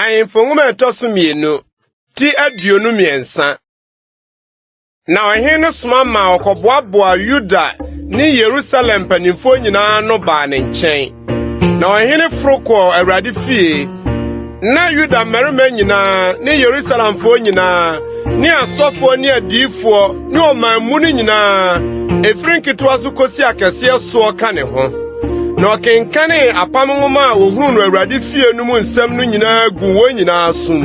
Ahemfo Nwoma a ɛtɔ so mmienu, ti 23. Na ɔhene no soma maa wɔkɔboaboaa Yuda ne Yerusalem mpanimfoɔ nyinaa ano baa ne nkyɛn. Na ɔhene foro kɔɔ Awurade fie, na Yuda mmarima nyinaa ne Yerusalemfoɔ nyinaa ne asɔfoɔ ne adiyifoɔ ne ɔman mu no nyinaa, ɛfiri nketewa so kosi akɛseɛ soɔ ka ne ho. Na ɔkenkanee apam nwoma a wɔhunuu no Awurade fie no mu nsɛm no nyinaa guu wɔn nyinaa asom.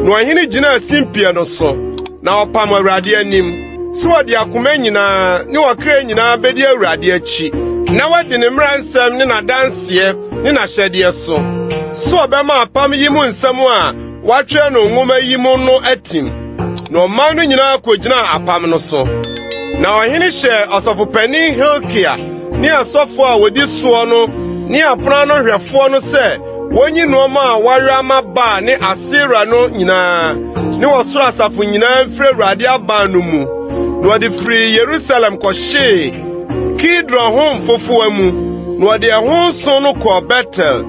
Na ɔhene gyinaa simpie no so, na ɔpam Awurade anim, sɛ wɔde akoma nyinaa ne ɔkra nyinaa bedi Awurade akyi, na wɔadi ne mmara nsɛm ne n'adanseɛ ne n'ahyɛdeɛ so, sɛ ɔbɛma apam yi mu nsɛm a wɔatwerɛ no nwoma yi mu no atim. Na ɔman no nyinaa kogyinaa apam no so. Na ɔhene hyɛɛ ɔsɔfopanin Hilkia ne asɔfoɔ a wɔdi soɔ no ne apono ano hwɛfoɔ no sɛ wonyi nneɛma a wɔayɔ ama Baal ne Asera no nyinaa ne ɔsoro asafo nyinaa mfiri Awurade aban no mu. Na wɔde firii Yerusalem kɔhyee Kidron ho mfofowa mu, na wɔde ɛho nsõ no kɔɔ Betel.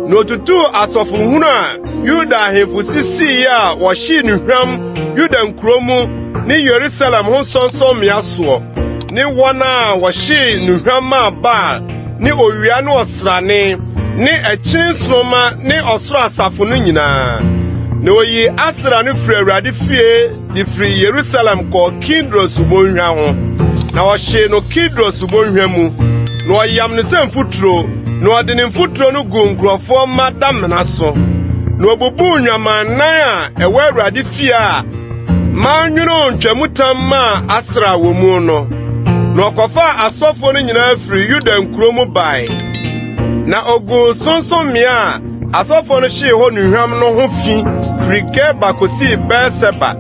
Na otutuu asɔfohunu a Yuda ahemfo sisii a wɔhyee nnuhwam Yuda nkurow mu ne Yerusalem ho sorɔnsorɔmmea soɔ, ne wɔn a wɔhyee nnuhwam maa Baal ne owia ne ɔsrane ne akyiri nsoromma ne ɔsoro asafo no nyinaa. Na oyii Asera no firii Awurade fie de firii Yerusalem kɔɔ Kidron subonhwa ho, na ɔhyee no Kidron subonhwa mu, na ɔyam no sɛ mfuturo, na ɔde ne mfuturo no guu nkurɔfoɔ mma damena so. Na obubuu nnwamannan a ɛwɔ Awurade fie a Mannwene ntwamutam maa Asera wɔ mu no, na ɔkɔfaa asɔfoɔ no nyinaa firii Yuda nkuro mu bae, na oguu sorɔnsorɔmmea a asɔfoɔ no hyee hɔ nnuhwam no ho fi firi Geba kosii Beer-Seba,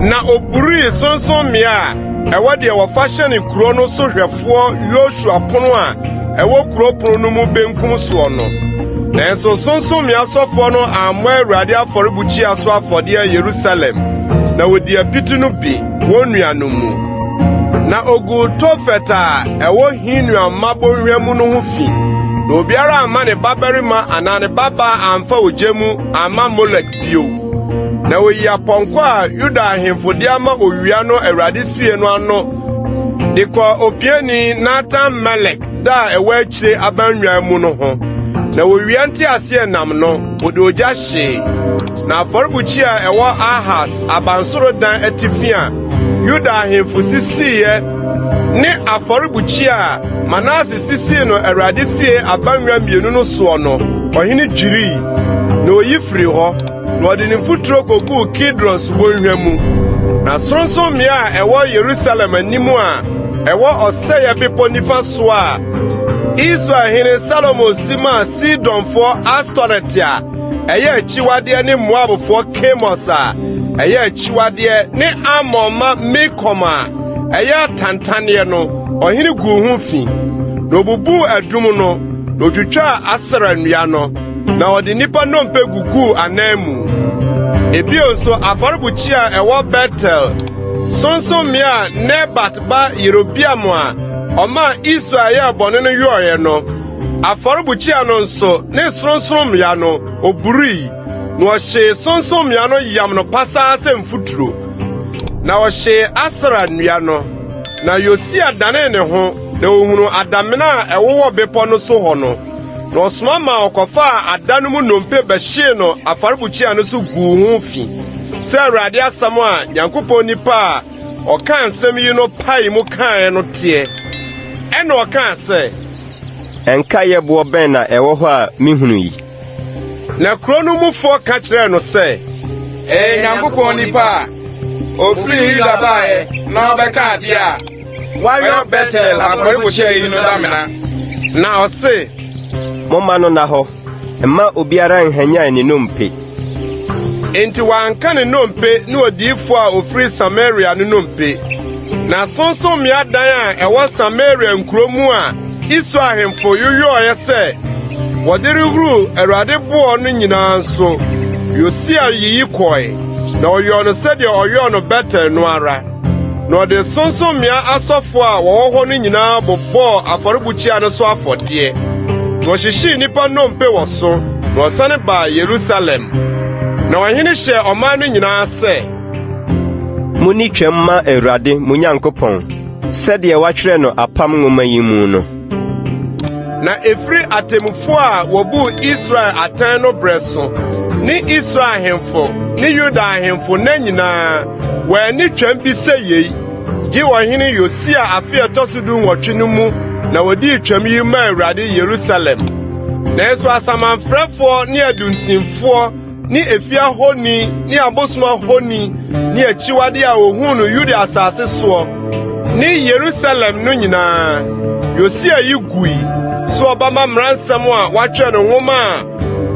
na oburii sorɔnsorɔmmea a ɛwɔ deɛ wɔfa hyɛne kuro no so hwɛfoɔ Yosua pono a ɛwɔ kuro pono no mu benkum soɔ no. Nanso sorɔnsorɔmmea asɔfoɔ no ammɔ Awurade afɔrebukyia so afɔdeɛ Yerusalem, na wɔdii apiti no bi wɔn nuanom mu. Na oguu Tofet a ɛwɔ Hinom mma bɔnhwa mu no ho fi, na obiara amma ne babarima anaa ne babaa amfa ogya mu amma Molek bio. Na oyii apɔnkɔ a Yuda ahemfo de ama owia no Awurade fie no ano de kɔɔ opiani Natan-Melek da a ɛwɔ akyire abannwa mu no ho. Na owia nteaseɛnam no, wɔde ogya hyee. Na afɔrebukyia a ɛwɔ Ahas abansoro dan atifi a Yuda ahemfo sisiiɛ ne afɔrebukyia a Manase sisii no Awurade fie abannwa mmienu no soɔ no, ɔhene dwirii, na oyi firii hɔ, na ɔde ne mfuturo koguu Kidron subonhwa mu. Na sorɔnsorɔmmea a ɛwɔ Yerusalem anim a ɛwɔ Ɔsɛeɛ Bepɔ nifa soɔ a Israel hene Salomo si maa Sidonfoɔ Astoret a ɛyɛ akyiwadeɛ ne Moabfoɔ Kemos a ɛyɛ akyiwadeɛ ne Amon mma Milkom a ɛyɛ atantanneɛ no, ɔhene guu ho fi. Na obubuu adum no, na otwitwaa Asera nnua no, na ɔde nnipa nnompe guguu anan mu. Ebio nso, afɔrebukyia a ɛwɔ Betel, sorɔnsorɔmmea a Nebat ba Yerobeam a ɔmaa Israel yɛɛ bɔne no yɔeɛ no, Afɔrebukyia no nso ne sorɔnsorɔmmea no, oburii, na ɔhyee sorɔnsorɔmmea no yam no pasaa sɛ mfuturo. Na ɔhyee Asera nnua no. Na Yosia danee ne ho, na ohunuu adamena a ɛwowɔ bepɔ no so hɔ no, na ɔsoma maa wɔkɔfaa ada no mu nnompe bɛhyee no afɔrebukyia no so guu ho fi, sɛ Awurade asɛm a Nyankopɔn nipa a ɔkaa nsɛm yi no pae mu kaeɛ no teɛ. Ɛnna ɔkaa sɛ. Nkaeɛ boɔ bɛn na ɛwɔ hɔ a mehunu yi? Na kuro no mufoɔ ka kyerɛɛ no sɛ. Ɛyɛ Nyankopɔn nipa a ɔfirii Yuda baeɛ na ɔbɛkaa adeɛ a wɔayɔ Betel afɔrebukyia yi no damena. Na ɔse. Momma no nna hɔ. Mma obiara nnhwanyan ne nnompe. Enti wɔanka ne nnompe ne odiyifo a ofiri Samaria no nnompe. Na sorɔnsorɔmmea dan a ɛwɔ Samaria nkurow mu a Israel ahemfo yoyɔeɛ sɛ wɔde rehuru Awurade boɔ no nyinaa nso, Yosia yiyi kɔe, na ɔyɔɔ no sɛdeɛ ɔyɔɔ no Betel no ara. Na ɔde sorɔnsorɔmmea asɔfo a wɔwɔ hɔ no nyinaa bobɔɔ afɔrebukyia no so afɔdeɛ, na ɔhyehyee nnipa nnompe wɔ so. Na ɔsane baa Yerusalem. Na ɔhene hyɛɛ ɔman no nyinaa sɛ, Munni Twam mma Awurade, mo Nyankopɔn, sɛdeɛ wɔatwerɛ no apam nwoma yi mu no. Na ɛfiri atemmufoɔ a wɔbuu Israel atɛn no berɛ so, ne Israel ahemfo ne Yuda ahemfo nna nyinaa, wɔanni Twam bi sɛ yei, gye ɔhene Yosia afe a ɛtɔ so dunwɔtwe no mu na wɔdii Twam yi maa Awurade Yerusalem. Nanso asamanfrɛfoɔ ne adunsinfoɔ ne efie ahoni ne abosom ahoni ne akyiwade a ohuu no Yuda asase soɔ ne Yerusalem no nyinaa, Yosia yi gui sɛ ɔbɛma mmara nsɛm a wɔatwerɛ no nwoma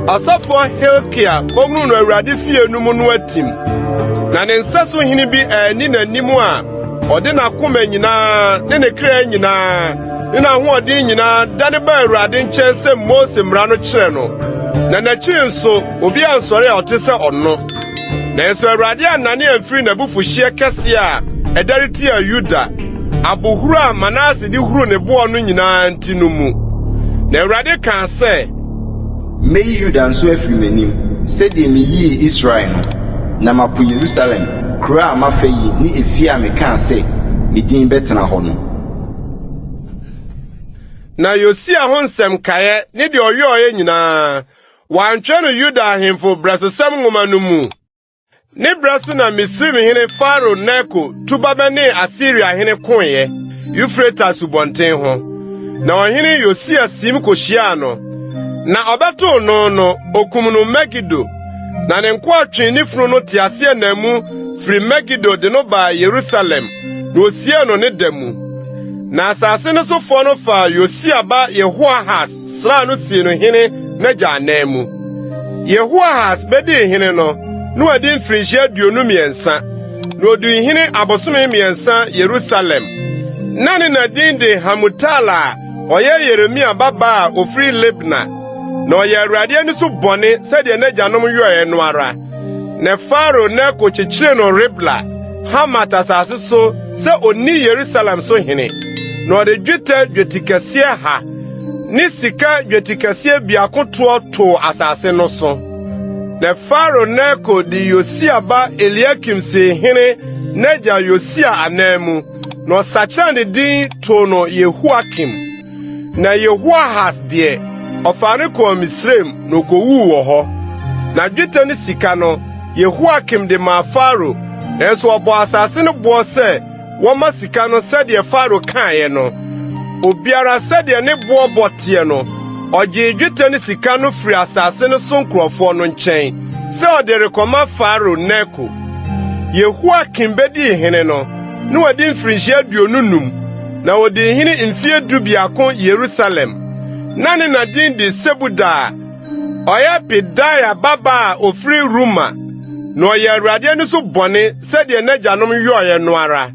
a ɔsɔfoɔ Hilkia kɔhunuu no Awurade fie no mu no atim. Na ne nsɛso hene bi anni n'anim a ɔde n'akoma nyinaa ne ne kra nyinaa ne n'ahoɔden nyinaa dane baa Awurade nkyɛn sɛ Mose mmara no kyerɛ no. Na n'akyiri nso, obi ansɔre a ɔte sɛ ɔno. Nanso Awurade annane amfiri n'abufuhyeɛ kɛseɛ a ɛdɛre tiaa Yuda, abohuru a Manase de huruu ne boɔ no nyinaa nti no mu. Na Awurade kaa sɛ. Mɛyi Yuda nso afiri m'anim, sɛdeɛ meyii Israel no, na mapo Yerusalem, kuro a mafa yi ne efie a mekaa sɛ, 'Me din bɛtena hɔ' no. Na Yosia ho nsɛm nkaeɛ ne deɛ ɔyɔeɛ nyinaa, wɔantwerɛ no Yuda ahemfo berɛsosɛm nwoma no mu? Ne berɛ so na Misraimhene Farao Neko tu ba bɛnee Asiria hene koeɛ, Eufrate asubɔnten ho. Na ɔhene Yosia siim kohyiaa no, na ɔbɛtoo no no, okum no Megido. Na ne nkoa twee ne funu no teaseɛnam mu firi Megido de no baa Yerusalem, na osiee no ne da mu. Na asase no sofoɔ no faa Yosia ba Yehoahas sraa no sii no hene n'agya ananmu. Yehoahas bedii hene no, na wadi mfirinhyia 23, na odii hene abosome 3 Yerusalem. Na ne na din de Hamutal a ɔyɛ Yeremia babaa a ofiri Libna. Na ɔyɛɛ Awurade ani so bɔne sɛdeɛ n'agyanom yɔeɛ no ara. Na Farao Neko kyekyeree no Ribla, Hamat asase so sɛ onni Yerusalem so hene. Na ɔde dwetɛ dwetikɛseɛ ha ne sika dwetikɛseɛ biako toɔ too asase no so. Na Farao Neko de Yosia ba Eliakim sii hene n'agya Yosia ananmu, na ɔsakyerɛɛ ne din too no Yehoiakim. Na Yehoahas deɛ, ɔfaa no kɔɔ Misraim na okowuu wɔ hɔ. Na dwetɛ ne sika no, Yehoiakim de maa Farao, nanso ɔbɔɔ asase no boɔ sɛ wɔmma sika no sɛdeɛ Farao kaeɛ no. Obiara sɛdeɛ ne boɔ bɔ teɛ no, ɔgyee dwetɛ ne sika no firii asase no so nkurɔfoɔ no nkyɛn sɛ ɔde rekɔma Farao Neko. Yehoiakim bedii hene no, na wadi mfirinhyia 25, na odii hene mfeɛ 11 Yerusalem. Na ne na din de Sebuda a ɔyɛ Pedaia babaa a ofiri Ruma. Na ɔyɛɛ Awurade ani so bɔne sɛdeɛ n'agyanom yɔeɛ no ara.